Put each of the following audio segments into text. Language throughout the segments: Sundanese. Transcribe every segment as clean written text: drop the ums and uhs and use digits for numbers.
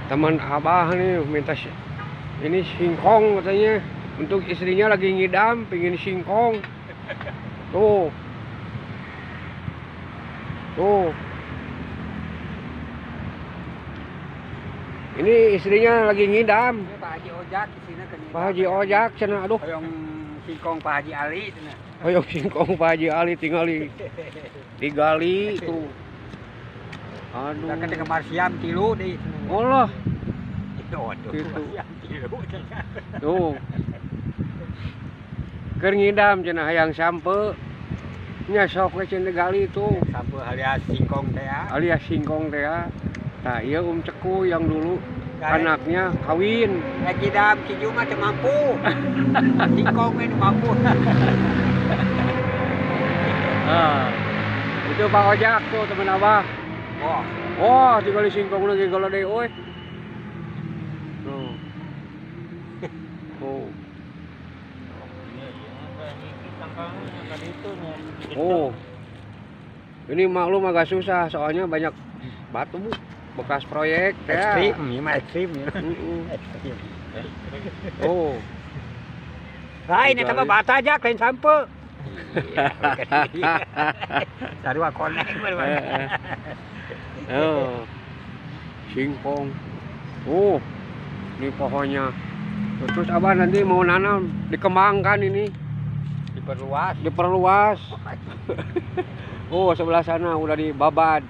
Teman Abah nih minta ini singkong katanya. Untuk istrinya lagi ngidam, pingin singkong. Tuh. Tuh. Ini istrinya lagi ngidam. Ini Pak Haji Ojak isina ke Pak Haji Ojak cenah, aduh. Hoyong singkong Pak Haji Ali cenah. Hoyong singkong Pak Haji Ali tingali. Digali tuh. Aduh. Da ketika Marsiam tilu deui cenah. Allah. Waduh, Gitu. Marsiam tilu cenah. Tuh. Keur ngidam cenah hayang sampe. Nya sok we cenah digali tuh. Sampe alias singkong teh ya. Alias singkong teh ya. Nah, iya Om Ceku yang dulu anaknya kawin. Rek ngidam keju mah teu mampu. Singkong we nu mampu. Ah. Itu Pak Ojak tuh teman Abah. Wah, Oh, tinggal singkong lagi kalau deh, oi. Tuh. Oh. Oh. Ini maklum agak susah soalnya banyak batu Bu, bekas proyek ya. Ekstrim, ini mah ekstrim ya. Mm-mm. Ekstrim. Oh. Lain eta mah bata aja lain sampe. Iya. Sarua konek baru. Oh. Singkong. Oh. Ini pohonnya. Terus Abah nanti mau nanam, dikembangkan ini, Diperluas. Diperluas. Oh, sebelah sana udah dibabat.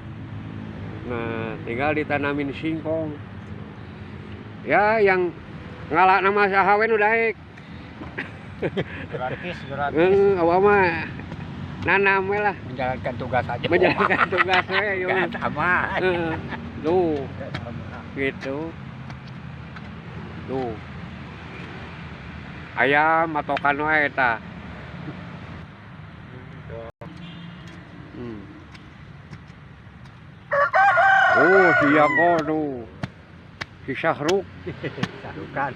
Nah, tinggal ditanamin singkong. Ya, yang ngalak nama saha we nu daek. Gratis, gratis. Abah mah nanam we lah. Menjalankan tugas aja. Menjalankan tugas we, yuk. Nggak sama. Tuh, Nggak sama. Gitu. Tuh. Ayam matokan wae eta. Oh, si Yago tuh. Si Syahruk, Sarukan.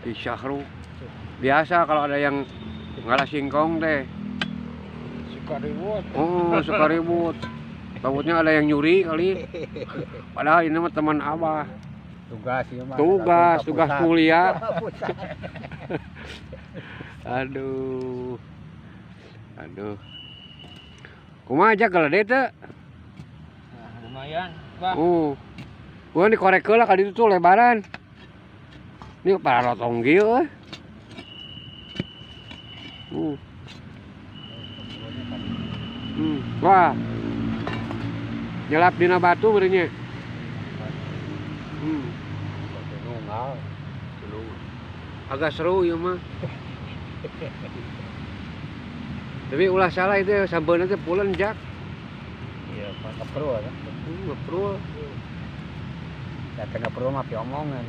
Si Syahruk. Biasa kalau ada yang ngalah singkong teh. Suka ribut. Oh, suka ribut. Takutnya ada yang nyuri kali. Padahal ini mah teman Abah. Tugas ya mah. Tugas, Langsung ke tugas pusat. kuliah. Pusat. Aduh. Aduh. Kumaha aja kalau teu? Nah, lumayan, Bah. Oh. Gua dikorek heula ka ditu tuh lebaran. Ini para rotong kieu euy. Wah. Nyelap dina batu beureunnya. Nunggal. Agak seru ieu mah. Tapi ulah salah itu sampeuna teh pulen jak. Iya, Pak ngeprul kan. Ngeprul. Ya teu ngeprul mah piomongan.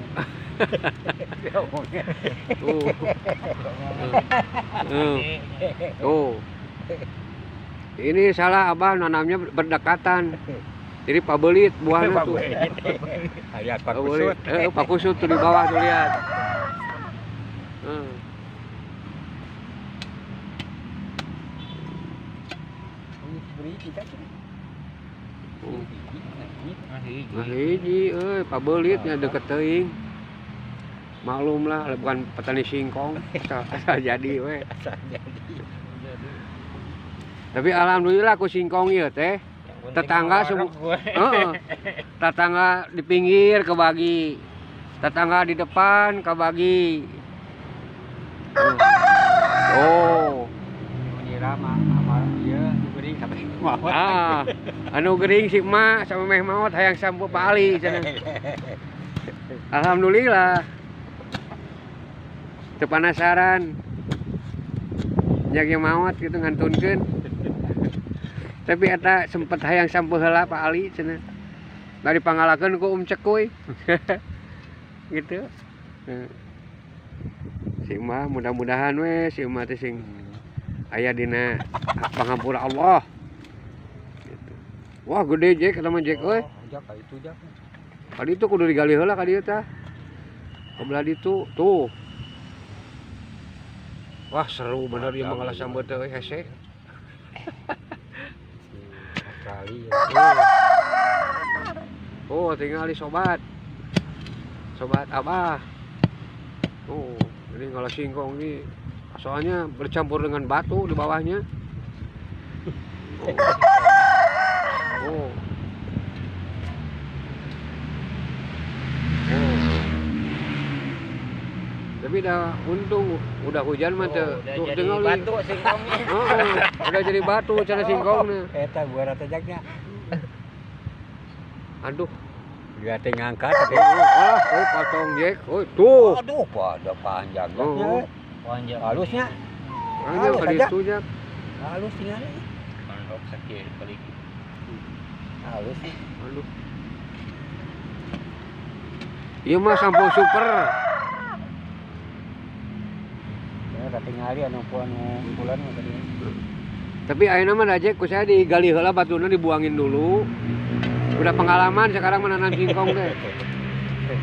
Piomongan. Tuh. Tuh. Ini salah Abah nanamnya berdekatan. Jadi pabelit buahnya tuh. Lihat Pak Pabelit. Kusut. Pak Kusut tuh di bawah tuh lihat. Beri kita sih. Oh. Nah, hiji. Nah hiji euy, pabelitnya deket teuing. Maklum lah, bukan petani singkong, asal jadi we. Asal jadi. Jadi, Tapi alhamdulillah ku singkong ieu teh. Yang penting Tetangga wareg semua gue. Heeh. Tetangga di pinggir kebagi. Tetangga di depan kebagi. Oh. Nyiram sama ieu diberi sampai maot. Ah, anu gering si emak sama meh maot hayang sampo Pak Ali cenah. Alhamdulillah. Teu penasaran. Nya ge maot gitu ngantunkeun. Tapi eta sempet hayang sampo heula Pak Ali cenah. Da dipangalakeun ku Om Cekuy. Gitu. Heeh. Si emak mudah-mudahan we si emak teh sing aya dina pangampura Allah. Gitu. Wah, gede Jack eta mah Jack euy. Oh, jak ka itu jak. Kali itu kudu digali heula ka dieu tah. Ka belah ditu tuh. Wah, seru bener ieu mah ngalah sambeu teh euy hese. Si Australia. Oh, tinggal di sobat. Sobat Abah. Oh, ini kalau singkong ini soalnya bercampur dengan batu di bawahnya. Oh. Oh. Oh. Tapi dah untung udah hujan mah teu. Oh, udah Tuh, jadi tinggal batu singkongnya. Oh, udah jadi batu cara singkongnya. Eta gua rata jaknya. Aduh. Dia teh ngangkat tapi Oh, oh, potong Jack. Oh, tuh. Aduh, pada panjang jaknya. Oh. Panjang. Halusnya. Panjang Halus kali aja. itu, Jack. Halus tinggal. Mondok sakit balik. Halus sih. Aduh. Iya mah sampul super. Ya katingali anu anu bulan mah tadi. Tapi ayeuna mah da Jack ku saya digali heula batuna dibuangin dulu. Udah pengalaman sekarang menanam singkong teh.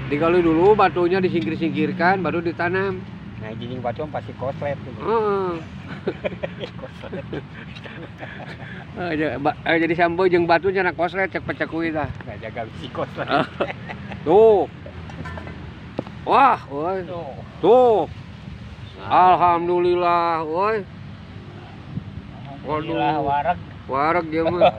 Digali dulu batunya disingkir-singkirkan baru ditanam. Nah, jinjing batu mah pasti koslet gitu. Heeh. Koslet. Jadi sampeu jeung batu cenah koslet cek pecekui tah. Nggak jaga bisi koslet. Tuh. Wah, euy. Tuh. Tuh. Alhamdulillah, euy. Alhamdulillah Waduh. wareg. Wareg dia mah.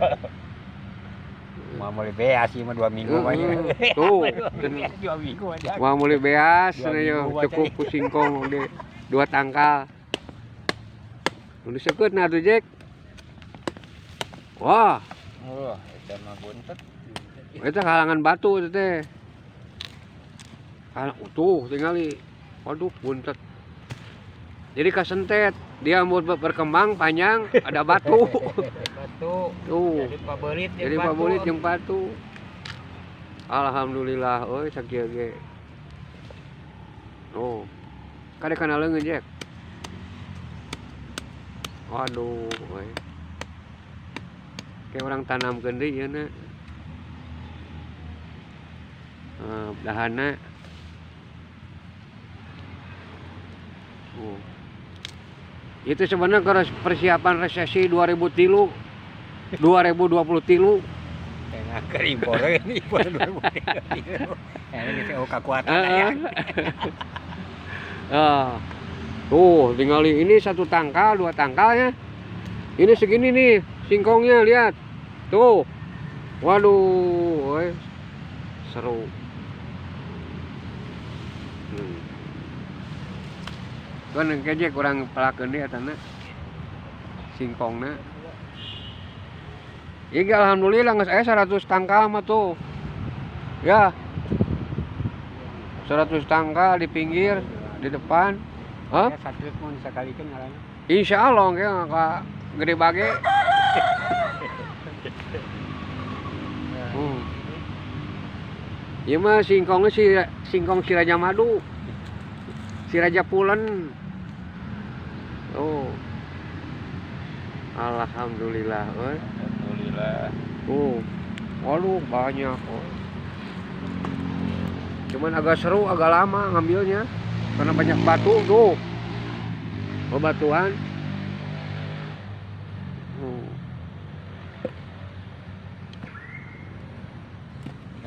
Mau mulai beas sih mah 2 minggu mah. Heeh. Tuh. 2 minggu aja. Wah, mulai beas Dua cenah yo, minggu baca cukup ku singkong oge. Dua tangkal. Udah seukeut nah tuh Jack. Wah, Wah, eta mah buntet. itu halangan batu itu teh. Halang, tuh tingali. Waduh, buntet. Jadi kasentet, dia mau berkembang panjang, ada batu. Batu. Tuh. Jadi pabelit jeung Jadi batu. pabelit jeung batu. Alhamdulillah, euy sakieu ge. Oh. Kade kana leungeun, Jack. Waduh, euy. Kayak orang tanamkeun deui ieu na. Eh, dahana. Oh. Itu sebenarnya kalau persiapan resesi 2003 2023. Enak ke impor ini impor 2003. Ini geus eueuh kakuatan aya. Ah. Tuh, tinggal ini satu tangkal, dua tangkal ya. Ini segini nih singkongnya, lihat. Tuh. Waduh, woy. Seru. Kan engke kurang pelakeun deui eta na. Singkongna. Ieu ge alhamdulillah geus aya 100 tangkal mah tuh. Ya. 100 tangkal di pinggir, di depan. Hah? Ya, satu mun sakalikeun ngaranna. Insya Allah engke ka gede bage. Ieu mah singkongnya si singkong si Raja Madu. Si Raja Pulen. Oh. Alhamdulillah euy. Alhamdulillah. Tuh. Waduh, banyak. Oh. Cuman agak seru, agak lama ngambilnya karena banyak batu tuh. Bebatuan.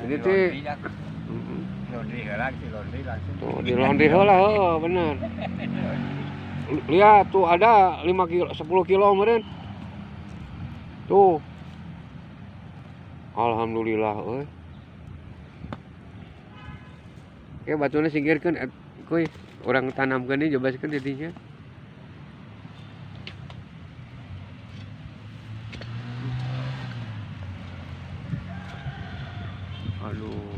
Ini teh Laundry heula si laundry langsung. Tuh, di laundry heula heuh, bener. Lihat tuh ada 5 kilo, 10 kilo meureun. Tuh. Alhamdulillah euy. Oke, batuna singkirkeun kuy. Urang tanamkeun deui jebaskeun di dinya. Aduh.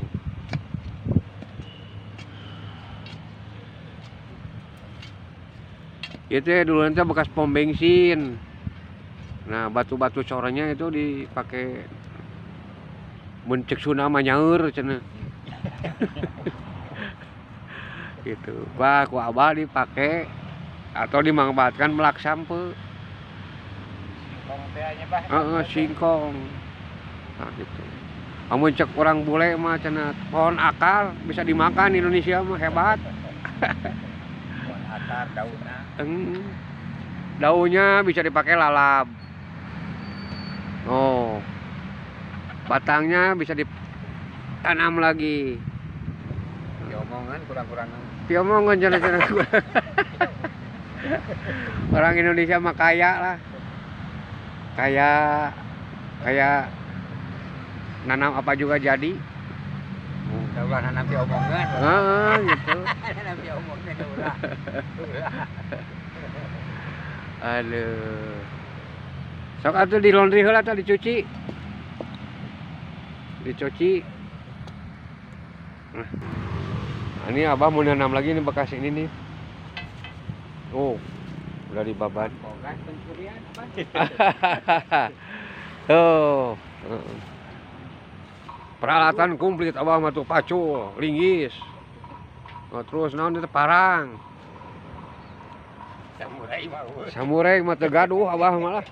Itu ya dulu nanti bekas pom bensin. Nah, batu-batu coranya itu dipakai mun cek Sunda mah nyaeur cenah. Gitu. Wah, ku abah dipakai atau dimanfaatkan melak sampeu. Singkong teh nya, Bah. Heeh, singkong. Nah, gitu. Amun cek orang bule mah cenah pohon akar bisa dimakan di Indonesia mah hebat. Pohon akar daunna. Daunnya bisa dipakai lalap. Oh. Batangnya bisa Tanam lagi. Diomongan kurang-kurangan. Piomongan cenah-cenah kurang. Orang Indonesia mah kaya lah. Kaya kaya nanam apa juga jadi. Da ulah nanam piomongan. Heeh, gitu. Nanam piomongan ulah. Ulah. Aduh. Sok atuh di laundry heula tah dicuci. Dicuci. Nah. Ini Abah mau nanam lagi nih bekas ini nih. Oh, udah dibabat. Boga pencurian apa? Tuh. Peralatan komplit Abah mah tuh pacul, linggis. Oh, terus naon itu parang. Samurai mah. Samurai mah teu gaduh Abah malah.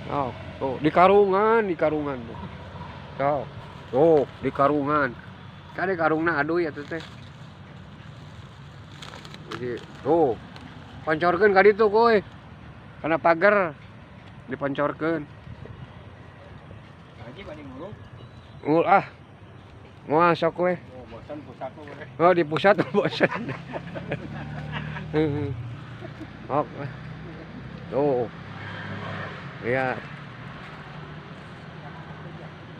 Oh, tuh di karungan tuh. Tuh, tuh di karungan. Kade karungna aduh ya tuh teh. Jadi, tuh pancorkeun ka ditu koy. Kana pagar dipancorkeun. Haji bani nguruk. Ngul ah. Moal sok we. Oh, bosan pusat mah boleh. Oh, di pusat bosan. Heeh. Ok. Tuh. Lihat.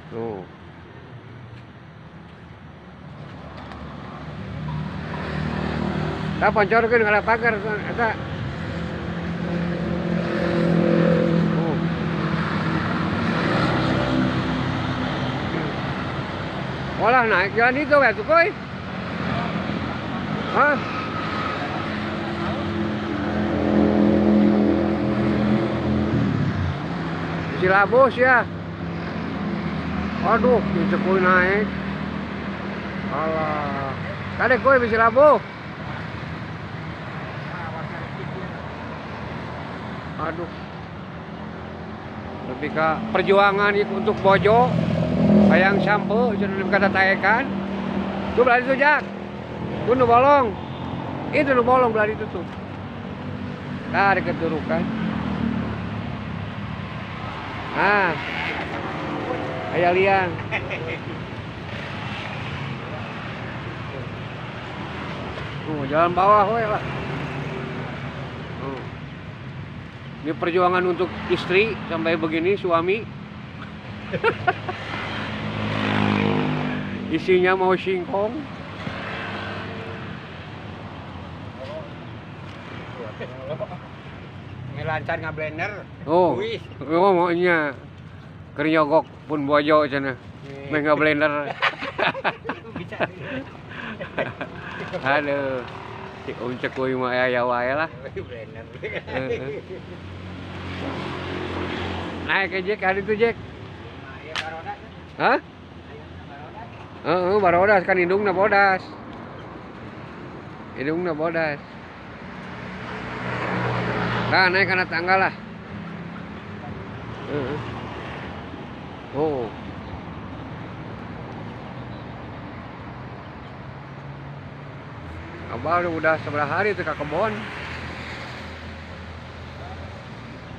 Tuh. Tah pancorkeun kana pagar eta. Tuh. Olah naik jalan itu we tuh koy. Hah? Si labus ya. Aduh, bisa kuy naik. Alah. Kade kuy bisa labuh. Aduh. Lebih ke perjuangan untuk bojo. Hayang sampeu cenah kata taekan. Tuh belah itu Jak. Tuh nu bolong. Itu nu bolong belah itu tuh. Nah, deket durukan. Ah. Aya liang. Tuh, jalan bawah we lah. Tuh. Ini perjuangan untuk istri sampai begini suami. Isinya mau singkong. Ngelancar ngablender. Oh. Wih. Oh, maunya keur nyogok pun bojo cenah. Meh ngablender. Bisa. Aduh. Si Om Cekuy mah aya wae lah. Blender. Heeh. Naik ke Jack, hari itu Jack. Aya baroda. Hah? Heeh, barodas kan indungna bodas. Indungna bodas. Nah, naik kana tangga lah. Heeh. Oh. Abah udah seberapa hari tuh ke kebon.